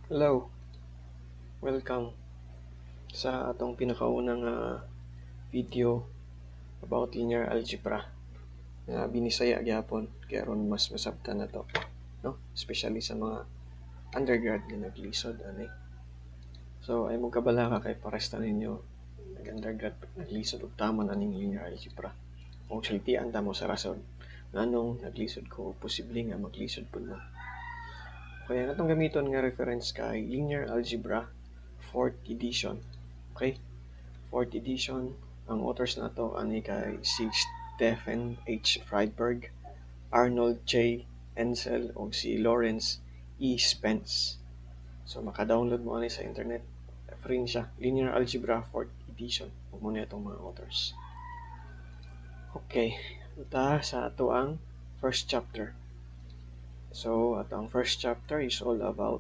Hello, welcome sa atong pinakaunang video about linear algebra nga binisaya gyapon kay aron mas masabtan nato, no? Especially sa mga undergrad nga naglisod ani. So ay mo kabala ka kay paresta ninyo nag-undergrad naglisod og taman aning linear algebra. Kung sultian ta mo sa rason nganong naglisod ko, posible nga maglisod pud mo. Kaya ang atong gamiton nga reference kay Linear Algebra 4th edition. Okay? 4th edition, ang authors nato ani kay si Stephen H. Friedberg, Arnold J. Ensel o si Lawrence E. Spence. So maka-download mo ani sa internet. Free siya. Linear Algebra 4th edition. Ug mo na itong mga authors. Okay, ta sa ato ang first chapter. So, at ang first chapter is all about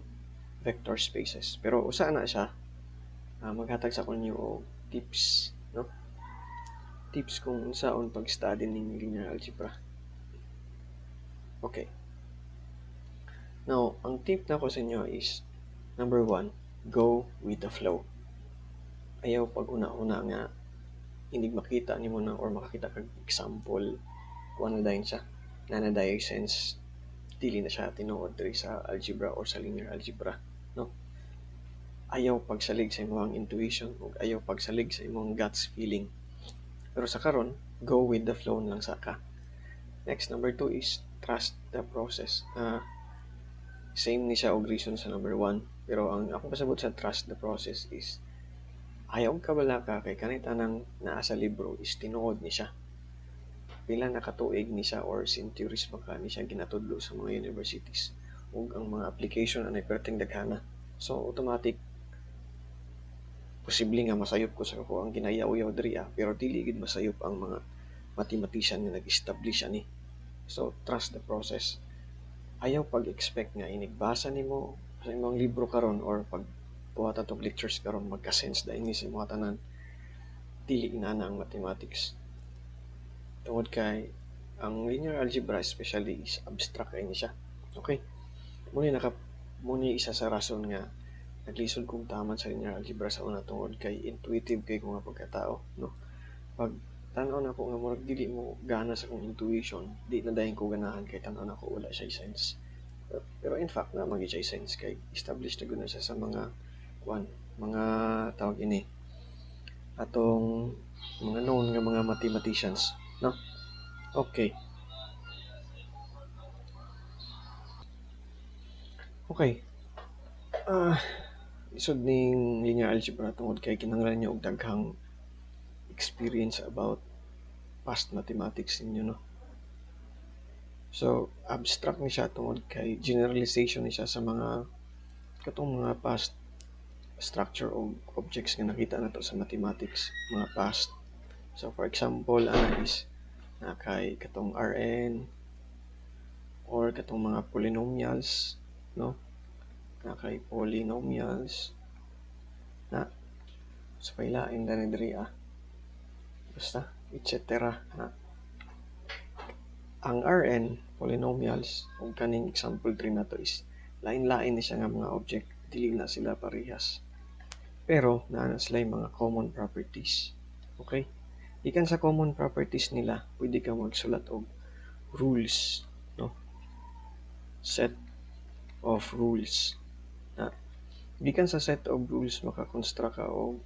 vector spaces. Pero usa na siya, maghatag sa ninyo og tips, no? Tips kung unsaon pag-study ning linear algebra. Okay. Now, ang tip nako sa inyo is number 1, go with the flow. Ayaw pag una-una nga inig makita nimo na or makakita kag example kung ano dayon siya. Na dayon sense dili na siya tinuod diri sa algebra or sa linear algebra, no? Ayaw pagsalig sa imong intuition ug ayaw pagsalig sa imong guts feeling. Pero sa karon, go with the flow lang sa ka. Next, number 2 is trust the process. Same ni siya og reason sa number 1, pero ang akong pasabot sa trust the process is ayaw kabala ka kay kanita nang naa sa libro is tinuod ni siya. Pila na katuig ni siya or centuries ba ka ni siya ginatudlo sa mga universities ug ang mga application anay perting daghana. So automatic posible nga masayop ko sa ako ang ginayaw-yaw diri, pero dili gid masayop ang mga mathematician nga nag-establish ani. So trust the process. Ayaw pag-expect nga inigbasa nimo sa imong libro karon or pag buhat atong lectures karon magka-sense dahil ni sa imong tanan. Dili inana ang mathematics. Tungod kay ang linear algebra especially is abstract kay ni siya. Okay? Muna isa sa rason nga naglisod kong taman sa linear algebra sa una tungod kay intuitive kay ko nga pagkatao, no? Pag tan-aw nako nga murag dili mo gana sa akong intuition, di na dayon ko ganahan kay tan-aw nako wala siya sense. Pero in fact na magi siya sense kay established na gud na siya sa mga kuan, mga tawag ini atong mga known nga mga mathematicians, no? Okay. Okay. Isod ning linear algebra tungod kay kinahanglan niyo og daghang experience about past mathematics ninyo, no? So, abstract ni siya tungod kay generalization ni siya sa mga katong mga past structure o objects nga nakita nato sa mathematics, mga past. So, for example, ana is na kay katong Rn or katong mga polynomials, no? Na kay polynomials na sa pailain dani diri, basta etc. na. Ang Rn polynomials ug kaning example 3 nato is lain-lain ni siya nga mga object, dili na sila parehas. Pero naa na sila mga common properties. Okay? Gikan sa common properties nila, pwede ka magsulat og rules, no? Set of rules. Na gikan sa set of rules maka-construct ka og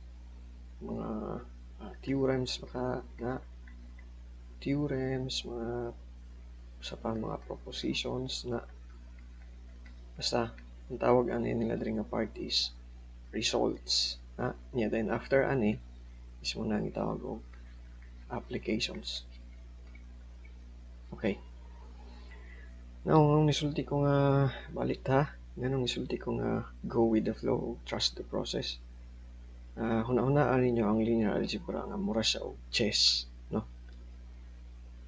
mga theorems, maka na theorems, mga sa pa mga propositions na basta ang tawag ani nila diri nga part is results. Na niya then after ani is mo na ang itawag og applications. Okay. Now, nganong nisulti ko nga balik ta, nganong nisulti ko nga go with the flow, trust the process. Huna-hunaan ninyo ang linear algebra nga mura siya og chess, no?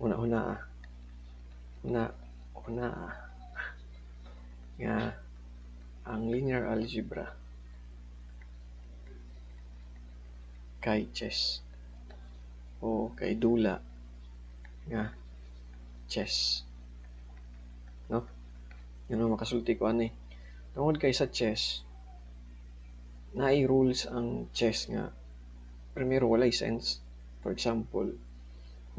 Huna-huna huna nga ang linear algebra kay chess o kay dula nga chess, no? Ngano makasulti ko ani? Tungod kay sa chess, Naay rules ang chess nga primero walay sense. For example,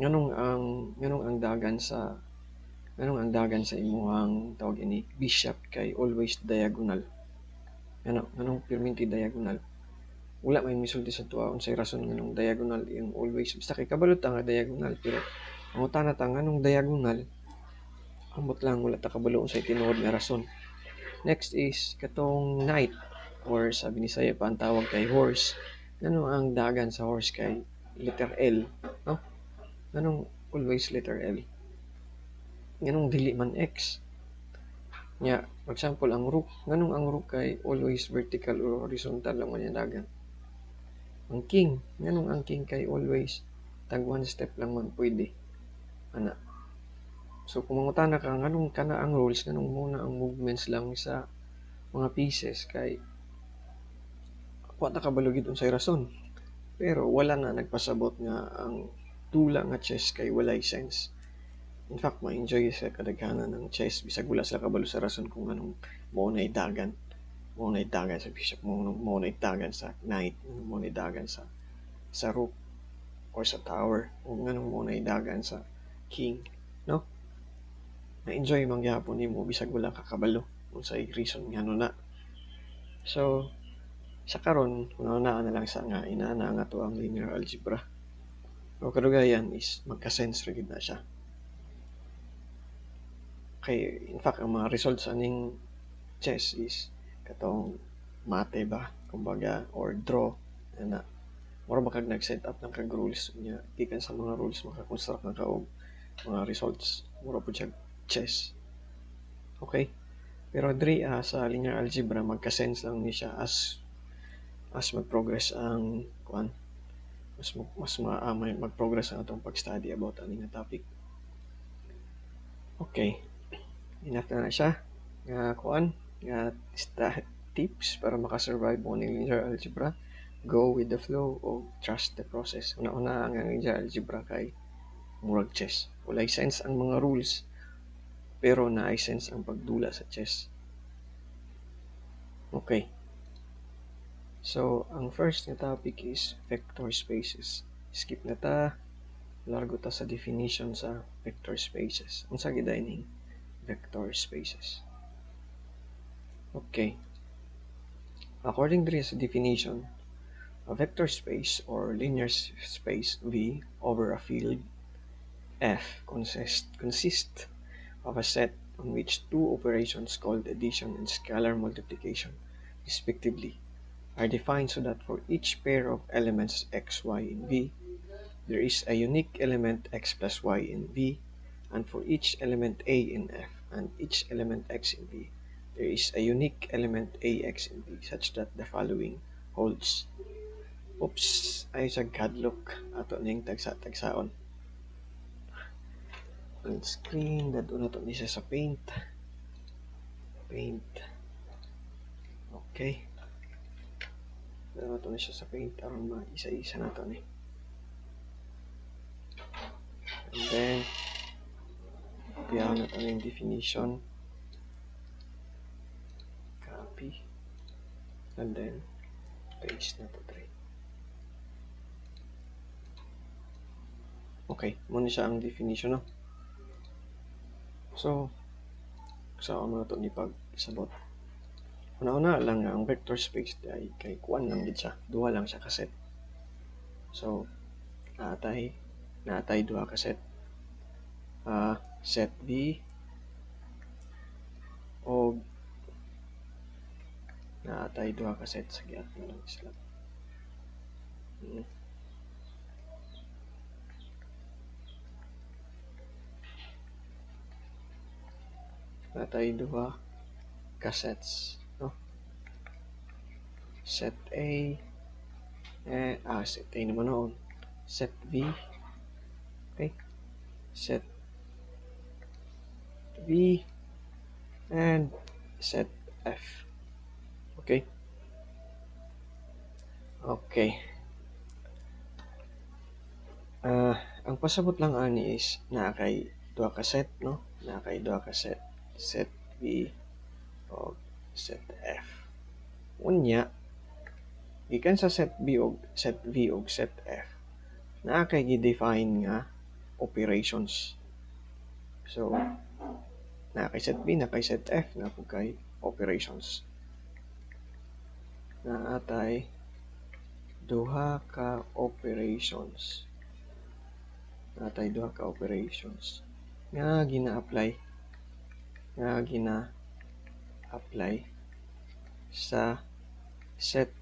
nganong ang dagan sa imuhang tawag ini bishop kay always diagonal. Nganong perminti diagonal? Wala may misulti sa tuwa unsay rason nganong diagonal yung always. Basta kay kabalo ta nga diagonal, pero mangutana ta nganong diagonal, ambot lang wala ta kabalo unsay tinuod nga rason. Next is katong knight, or sa Binisaya pa ang tawag kay horse. Nganong ang dagan sa horse kay letter L, no? Nganong always letter L? Nganong dili man X? Nya, for example, ang rook, nganong ang rook kay always vertical or horizontal lang man yung dagan? Ang king, nganong ang king kay always tag one step lang man pwede. Ana. So kung mangutana ka nganong kana ang rules, nganong muna ang movements lang sa mga pieces kay wa ta kabalo gid unsay rason. Pero wala na nagpasabot nga ang dula nga chess kay walay sense. In fact, ma-enjoy sa kadaghanan ng chess bisag wala sila kabalo sa rason kung anong mao na dagan. Mao na dagan sa bishop, mao na dagan sa knight, mao na dagan sa rook or sa tower, o nganong mao na dagan sa king, no? Na-enjoy man gyapon nimo bisag wala ka kabalo unsay reason ngano na. So sa karon una-una na lang sa nga inaana nga to ang linear algebra. O kadugayan is magka-sense ra gid na siya. Kay in fact ang mga results aning chess is katong mate ba kumbaga or draw ana. Mura ba kag nag-set up ng kag rules niya, gikan sa mga rules makakonstruct na ka og mga results. Mura pud siya chess. Okay? Pero diri sa linear algebra magka-sense lang ni siya as mag-progress ang kuan, mas mag-progress ang atong pag-study about ani nga topic. Okay. Enough na siya nga kuan nga tips para makasurvive mo ning linear algebra. Go with the flow o trust the process. Una-una ang linear algebra kay murag chess. Walay sense ang mga rules, pero naay sense ang pagdula sa chess. Okay. So, ang first nga topic is vector spaces. Skip na ta. Largo ta sa definition sa vector spaces. Unsa gid ning vector spaces? Okay. According to this definition, a vector space or linear space V over a field F consists of a set on which two operations called addition and scalar multiplication, respectively, are defined so that for each pair of elements x, y in V, there is a unique element x plus y in V, and for each element A in F and each element x in V, there is a unique element ax in V, such that the following holds. Oops, ay sa gadlock ato ning tagsa-tagsaon. Print screen, dadto na to ni siya sa paint. Paint. Okay. Dadto na to ni siya sa paint aron maisa-isa na to ni. And then kopyahan na to ning definition. Copy. And then paste na to dre. Okay, muna siya ang definition, no? So, sa ano na ito ni pagsabot. Una-una lang ang vector space ay kay kuan lang gid siya. Duha lang siya ka set. So, naatay duha ka set. Set V o naatay duha ka set sa giat na lang sila. Natay duha ka sets, no? Set A, set A naman noon. Set V, okay? Set V and set F. Okay? Okay. Ang pasabot lang ani is naa kay duha ka set, no? Naa kay duha ka set. Set V o set F. Unya, Gikan sa set B og set V og set F, naa kay gi-define nga operations. So, naa kay set B, naa kay set F, naa po kay operations. Naa tay duha ka operations. Naa tay duha ka operations nga gina-apply sa set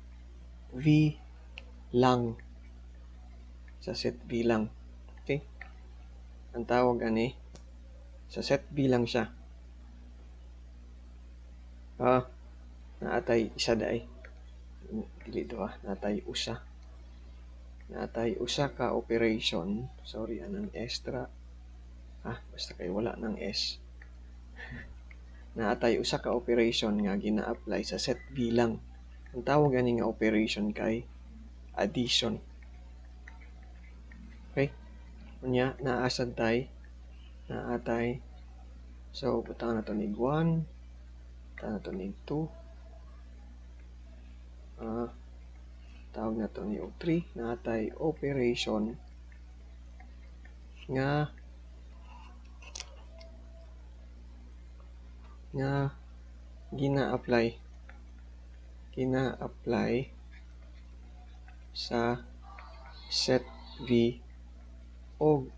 V lang. Sa set V lang. Okay? Ang tawag ani sa set V lang siya. Naatay isa daay. Dili duha, naatay usa. Naatay usa ka operation. Sorry, anang extra. Basta kay wala nang S. Naatay usa ka operation nga gina-apply sa set V lang. Ang tawag ani nga operation kay addition. Okay? Unya naasad tay, naatay. So butang na to nig 1, butang na to nig 2. Tawag na to ni og 3, naatay operation nga gina-apply sa set V og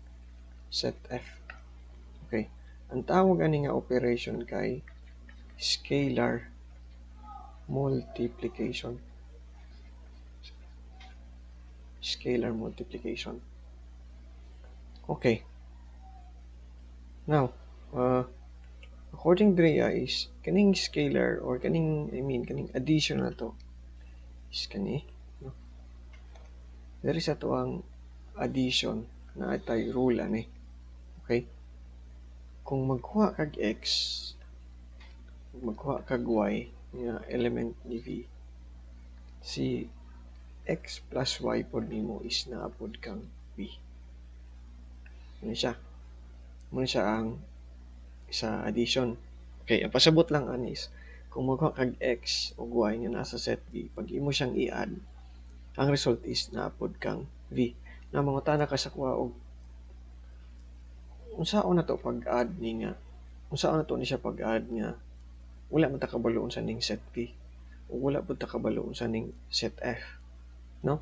set F. Okay. Ang tawag ani nga operation kay scalar multiplication. Scalar multiplication. Okay. Now, according diri is kaning scalar or kaning, I mean, kaning addition na to is kani, no? Diri sa to ang addition na atay rule ani. Okay? Kung magkuha kag x, magkuha kag y nga element ni V, si x plus y pod nimo is naapod kang V. Ano siya? Muna siya ang sa addition. Okay, ang pasabot lang ani is kung magkuha kag x o y nga nasa set V, pag imo siyang i-add, ang result is naapod kang V. Na mangutana ka sa kuha og unsaon na to pag-add ni nga, unsaon na to ni siya pag-add nga wala man ta kabalo unsa ning set V ug wala pud ta kabalo unsa ning set F, no?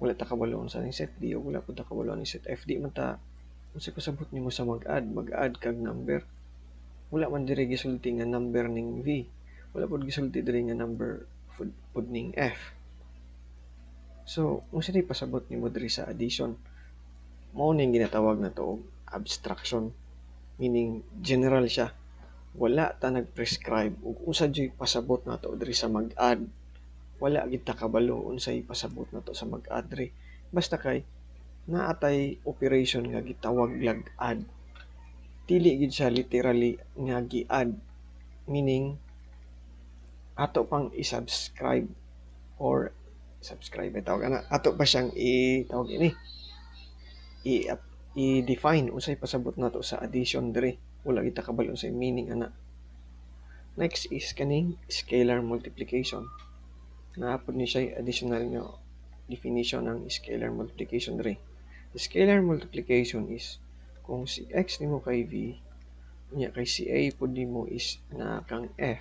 Wala ta kabalo unsa ning set V ug wala pud ta kabalo ning set F. Di man ta unsa pasabot nimo sa mag-add, mag-add kag number. Wala man diri gisulti nga number ning V. Wala pud gisulti diri nga number pud ning F. So, unsa ni pasabot nimo diri sa addition? Mao ning ginatawag na to og abstraction, meaning general siya. Wala ta nag-prescribe ug unsa jud pasabot nato diri sa mag-add. Wala gid ta kabalo unsay pasabot nato sa mag-add diri. Basta kay naatay operation nga gitawag lag add. Dili gid siya literally nga gi-add, meaning ato pang i-subscribe or subscribe tawag ana, ato pa siyang i-tawag ini i-define unsay pasabot nato sa addition diri. Wala kita kabalo unsay meaning ana. Next is kaning scalar multiplication. Naapod ni siya additional nga definition ng scalar multiplication diri. The scalar multiplication is kung si x nimo kay V, unya kay si a pud nimo is naa kang F,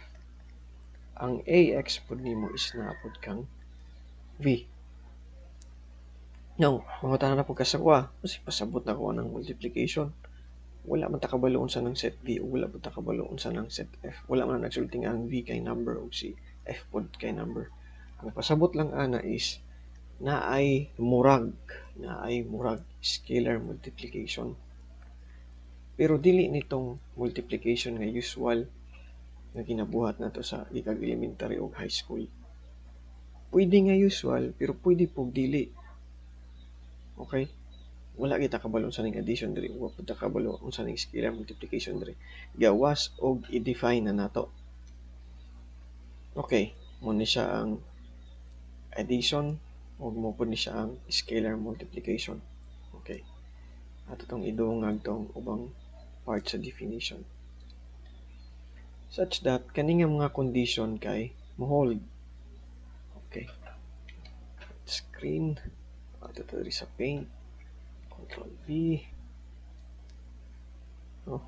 ang ax pud nimo is naa pud kang V. Now, mangutana na pud ka sa kuha, unsay pasabot na kuha ng multiplication? Wala man ta kabalo unsa ng set V o wala pud ta kabalo unsa ng set F. Wala man nagsulti nga ang V kay number o si F pud kay number. Ang pasabot lang ana is naay murag scalar multiplication. Pero dili nitong multiplication nga usual nga ginabuhat nato sa gikan elementary o high school. Pwede nga usual pero pwede pug dili. Okay? Wala kita kabalo unsa ning addition diri, wala pud ta kabalo unsa ning scalar multiplication diri. Gawas og i-define na nato. Okay, mo ni siya ang addition ug mo pud ni siya ang scalar multiplication. Okay. Ato tong idungag tong ubang part sa definition. Such that kani nga mga condition kay mo-hold. Okay. screen. Ato ta diri sa paint. Control V. No?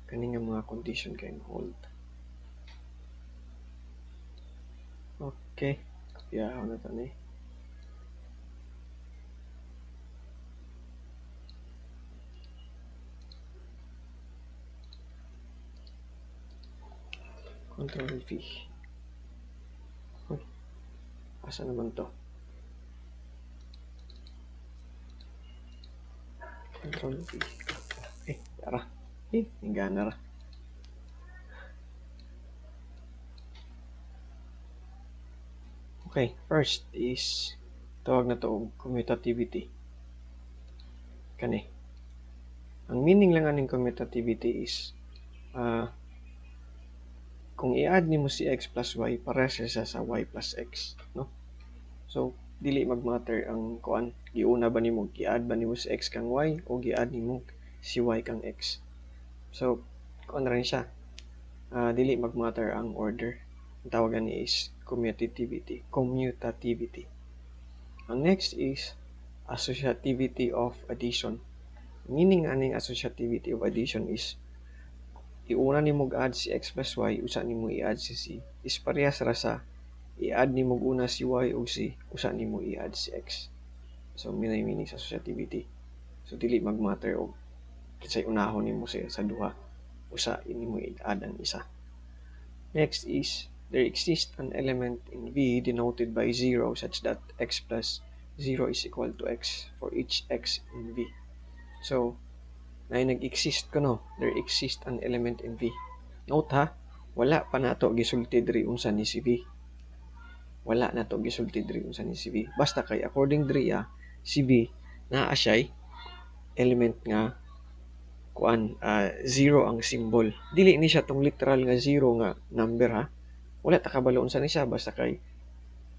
Kani nga mga condition kay hold. Okay, kopyahon na to ni. Control V. Uy, asa naman to? Control V. Eh, tara. Eh, hingga na ra. Okay, first is tawag na to og commutativity. Kani. Ang meaning lang aning commutativity is kung i-add nimo si x plus y, parehas siya sa y plus x, no? So, dili magmatter ang kuan, giuna ba nimo, gi-add ba nimo si x kang y o gi-add nimo si y kang x. So, kuan rin siya. Dili magmatter ang order. Ang tawagan ni is commutativity. Commutativity. Ang next is associativity of addition. Meaning aning associativity of addition is iuna nimo add si x plus y, usa nimo i-add si c, is parehas ra sa i-add nimo una si y ug c, usa nimo i-add si x. So, minay meaning sa associativity. So, dili magmatter og kinsay unahon nimo sa duha, usa nimo i-add ang isa. Next is, there exists an element in V denoted by 0 such that x plus 0 is equal to x for each x in V. So, na nag-exist ko, no? There exists an element in V. Note ha, wala pa nato gisulti diri unsa ni si V. Wala nato gisulti diri unsa ni si V. Basta kay according diri si V naa siya'y element nga kuan 0 ang symbol. Dili ni siya tong literal nga 0 nga number ha. Wala ta kabalo unsa ni siya, basta kay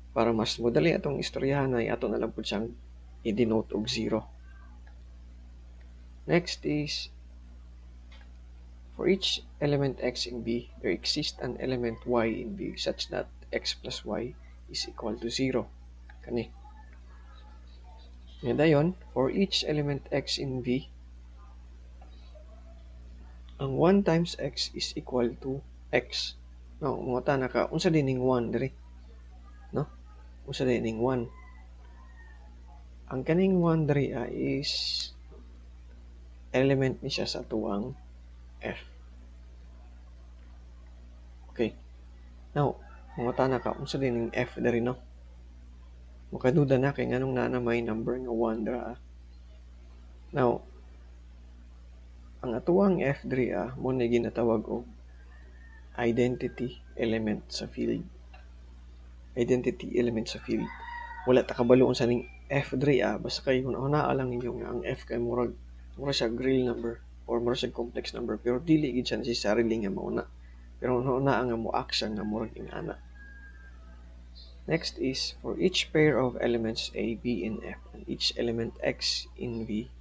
para mas modali atong istoryahan ay ato na lang pud siyang i-denote og 0. Next is, for each element x in V, there exists an element y in V such that x plus y is equal to 0. Kani. Ngayon, for each element x in V, ang 1 times x is equal to x. No, mga na ka, unsa din ning 1 diri? No? Unsa din ning 1? Ang kaning 1 diri is element ni siya sa tuwang f. Okay. Now, mga na ka, unsa din ning f diri, no? Makaduda na kay nganong naa may number nga 1 dira. Now, ang atuang f diri mo na ginatawag og identity element sa field. Identity element sa field. Wala ta kabalo unsa ning f diri basta kay hunahunaa lang ninyo nga ang f kay murag mura siya real number or mura siya complex number, pero dili gid siya necessarily nga mauna. Pero hunahunaa nga mo-act siya nga murag ingana. Next is, for each pair of elements A, B, and F, and each element X in V,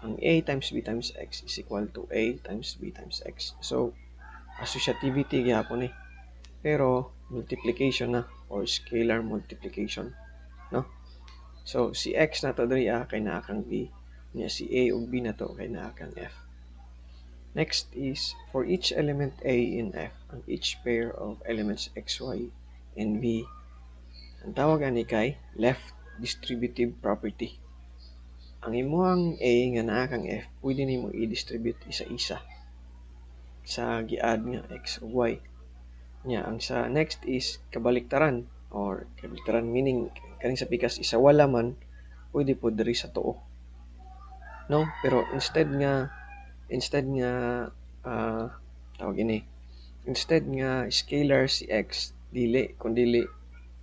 ang A times B times X is equal to A times B times X. So, associativity gyapon eh. Pero, multiplication na, or scalar multiplication. No? So, si X na to diri kay naa kang B. Nya si A ug B na to kay naa kang F. Next is, for each element A in F, and each pair of elements X, Y, and V, ang tawag ani kay left distributive property. Ang imuhang A nga naa kang F, pwede nimo i-distribute isa-isa sa gi-add nga X ug Y. Nya ang sa next is kabaliktaran, or kabaliktaran meaning kaning sa pikas isa wala man, pwede po diri sa tuo. No, pero instead nga tawag ini, instead nga scalar si X, dili kun dili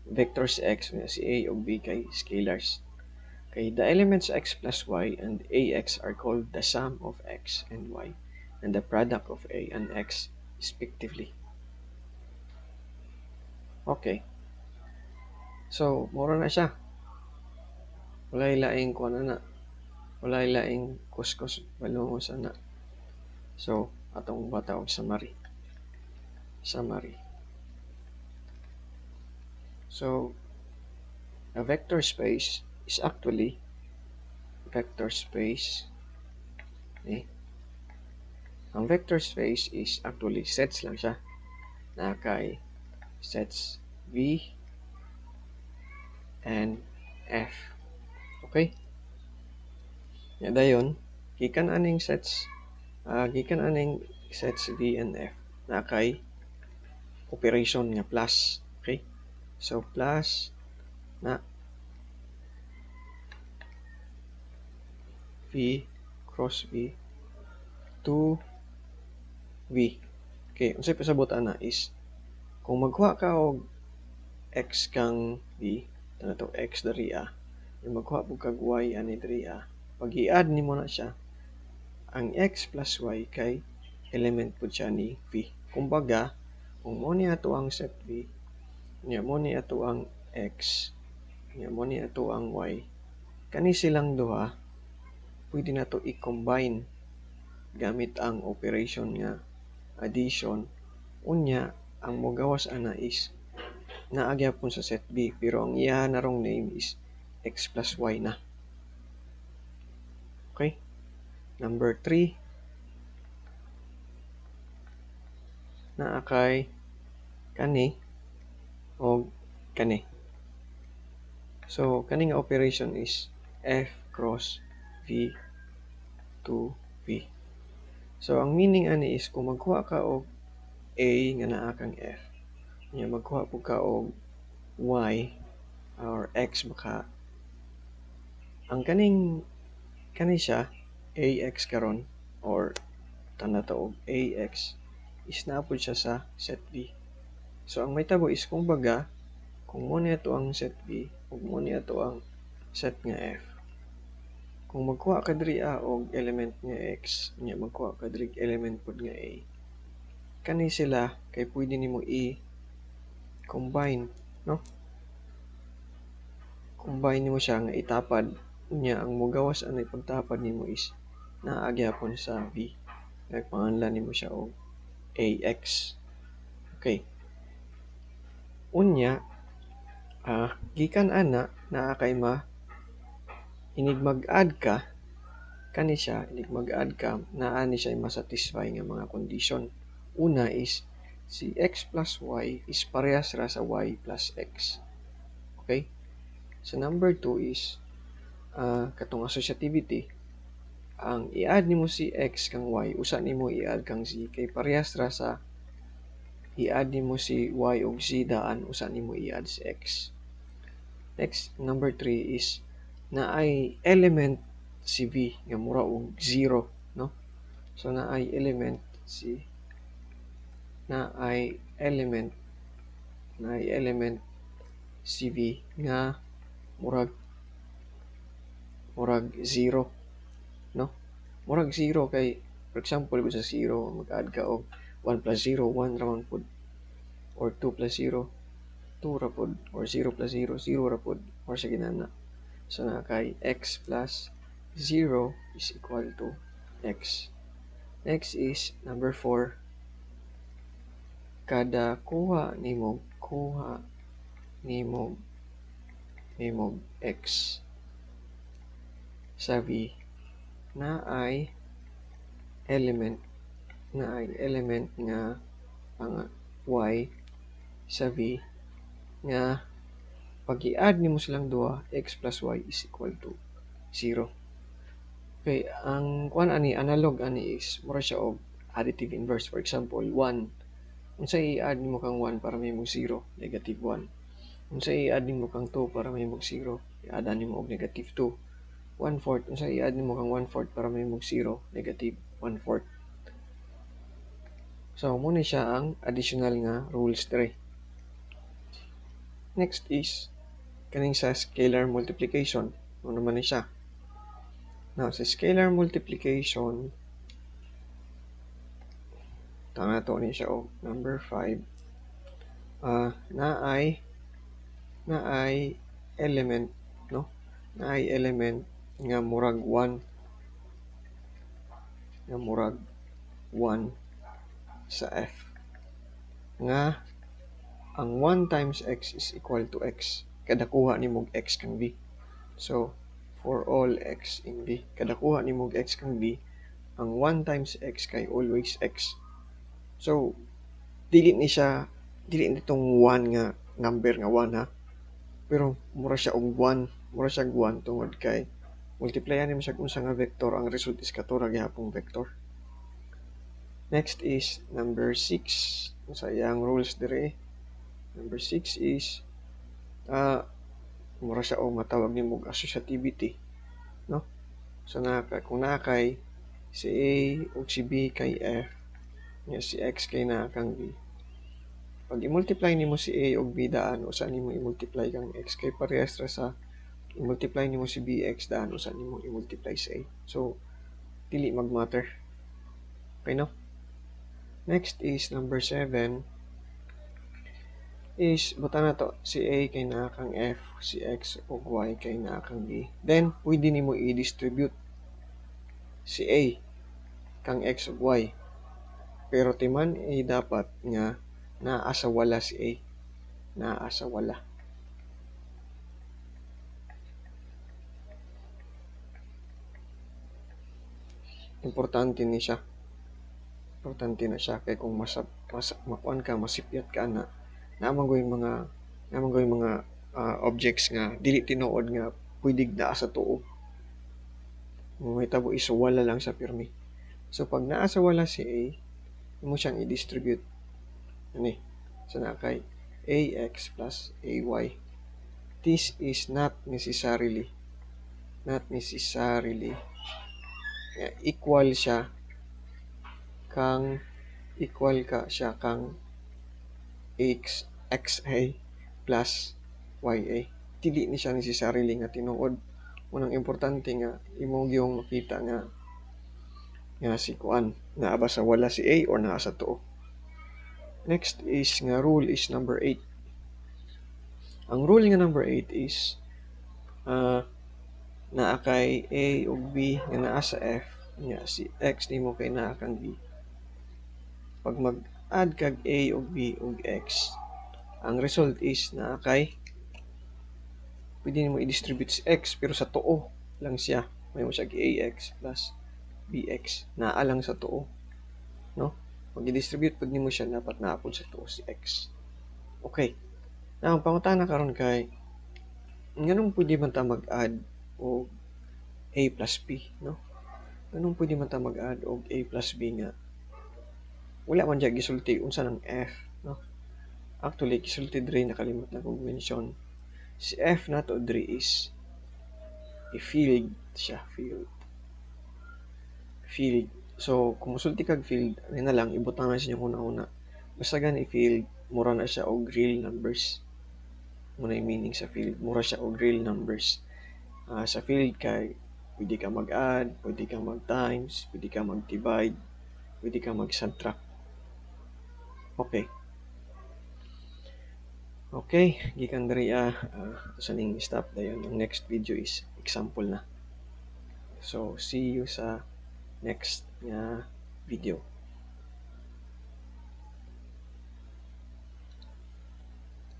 vector si X, si A ug B kay scalars. Okay, the elements X plus Y and AX are called the sum of X and Y and the product of A and X respectively. Okay. So, mura na siya. Walay laing kuan na. Walay laing kuskos balungos ana. So, atong bata og summary. Summary. So, A vector space is actually vector space. Eh? Ang vector space is actually sets lang siya. Na kay sets V and F. Okay? Ya dayon, gikan aning sets V and F na kay operation nga plus. Okay? So plus na V cross V to V. Okay, unsay pasabot ana is kung magkuha ka og x kang V, na to x diri a, magkuha pud kag y ani diri a, pag i-add nimo na siya, ang x plus y kay element pud siya ni V. Kumbaga, kung mo ni ato ang set V, nya mo ni ato ang x, nya mo ni ato ang y, kani silang duha pwede nato i-combine gamit ang operation nga addition. Unya ang mogawas ana is naa gyapon sa set B, pero ang iya narong name is x plus y na. Okay? Number 3, naa kay kani og kani. So kani nga operation is F cross V to V. So ang meaning ani is kung magkuha ka og A nga naa kang F, nya magkuha pud ka og Y or X baka, ang kaning kani siya AX karon or tanda ta og AX is naa pud siya sa set V. So ang mahitabo is kumbaga kung mo ni ato ang set V ug mo ni ato ang set nga F, kung magkuha ka diri a og element nga x, nya magkuha ka diri element pud nga a, kani sila kay pwede nimo i-combine, no? Combine nimo siya nga itapad, nya ang mogawas anay pagtapad nimo is naa gyapon sa V. Nagpanganlan nimo siya og AX. Okay. Unya, gikan ana naa kay ma inig mag-add ka kani siya, inig mag-add ka naa ni siya masatisfy nga mga condition. Una is si x plus y is parehas ra sa y plus x. Okay? So number 2 is katong associativity, ang i-add nimo si x kang y, usa nimo i-add kang z kay parehas ra sa i-add nimo si y og z daan, usa nimo i-add si x. Next, number 3 is naay element si v nga mura og 0, no? So naay element si naay element si v nga murag 0, no? Murag 0 kay for example sa 0 mag-add ka og 1 plus 0, 1 ra man pud, or 2 plus 0, 2 ra pud, or 0 plus 0, 0 ra pud, or sa ginana. So na kay x plus 0 is equal to x. Next is number 4. Kada kuha nimo x sa V na ay element nga ang y sa V nga pag i-add nimo silang duha, x plus y is equal to 0. Okay, ang kuan ani analog ani is mura siya og additive inverse. For example, 1. Unsay i-add nimo kang 1 para mahimong 0? Negative 1. Unsay i-add nimo kang 2 para mahimong 0? I-add nimo og negative 2. 1/4. Unsay i-add nimo kang 1/4 para mahimong 0? Negative 1/4. So, mo ni siya ang additional nga rules diri. Next is kaning sa scalar multiplication. Ano naman ni siya? Now, sa scalar multiplication, tanga to ni siya og number 5. Na ay element, no? Na ay element nga murag 1, nga murag 1 sa F, nga ang 1 times x is equal to x. Kada kuha nimo og x kang v. So, for all x in V, kada kuha nimo og x kang v, ang 1 times x kay always x. So, dili ni siya, dili nitong 1 nga number nga 1 ha. Pero mura siya og 1, mura siya og 1 tungod kay multiplyan nimo siya unsa nga vector, ang result is katura gihapong vector. Next is number 6. Unsa iyang rules dire? Number 6 is mura siya og matawag nimo og associativity, no? So naka kung naa kay si A ug si B kay F, nya si X kay naa kang B. Pag i-multiply nimo si A ug B daan, usa nimo i-multiply kang X kay parehas ra sa i-multiply nimo si BX daan, usa nimo i-multiply si A. So dili mag-matter. Okay, no? Next is number 7 is buta na to si A kay naa kang F, si X ug Y kay naa kang B. Then pwede nimo i-distribute si A kang X ug Y. Pero timan ay dapat nga naa sa wala si A. Naa sa wala. Importante ni siya. Importante na siya kay kung makuan ka, masipyat ka na, naa man goy mga objects nga dili tinuod nga pwede naa sa tuo. Mahitabo is wala lang sa pirmi. So pag naa sa wala si A, imo siyang i-distribute ani. So naa kay AX plus AY. This is not necessarily equal siya kang X XA plus YA. Dili ni siya necessarily nga tinuod. Unang importante nga imo gyung makita nga si kuan naa ba sa wala si A or naa sa tuo. Next is nga rule is number 8. Ang rule nga number 8 is naa kay A ug B nga naa sa F, nya si X nimo kay naa kang B. Pag mag-add kag A ug B ug X, ang result is naa kay pwede nimo i-distribute si X pero sa tuo lang siya. May mo siya AX plus BX, naa lang sa tuo, no? Pag i-distribute pud nimo siya dapat naa pud sa tuo si X. Okay. Now, ang pangutana karon kay nganong pwede man ta mag-add og A plus B, no? Nganong pwede man ta mag-add og A plus B nga wala man diya gisulti unsa nang F, no? Actually, gisulti diri, nakalimot na kog mention. Si F nato diri is a field siya, field. Field. So, kung musulti kag field, ano na lang, ibutang na siya una-una. Basta gani field, mura na siya og real numbers. Muna yung meaning sa field, mura siya og real numbers. Sa field kay pwede ka mag-add, pwede ka mag-times, pwede ka mag-divide, pwede ka mag-subtract. Okay. Okay, gikan diri sa ning stop dayon. Ang next video is example na. So, see you sa next nga video.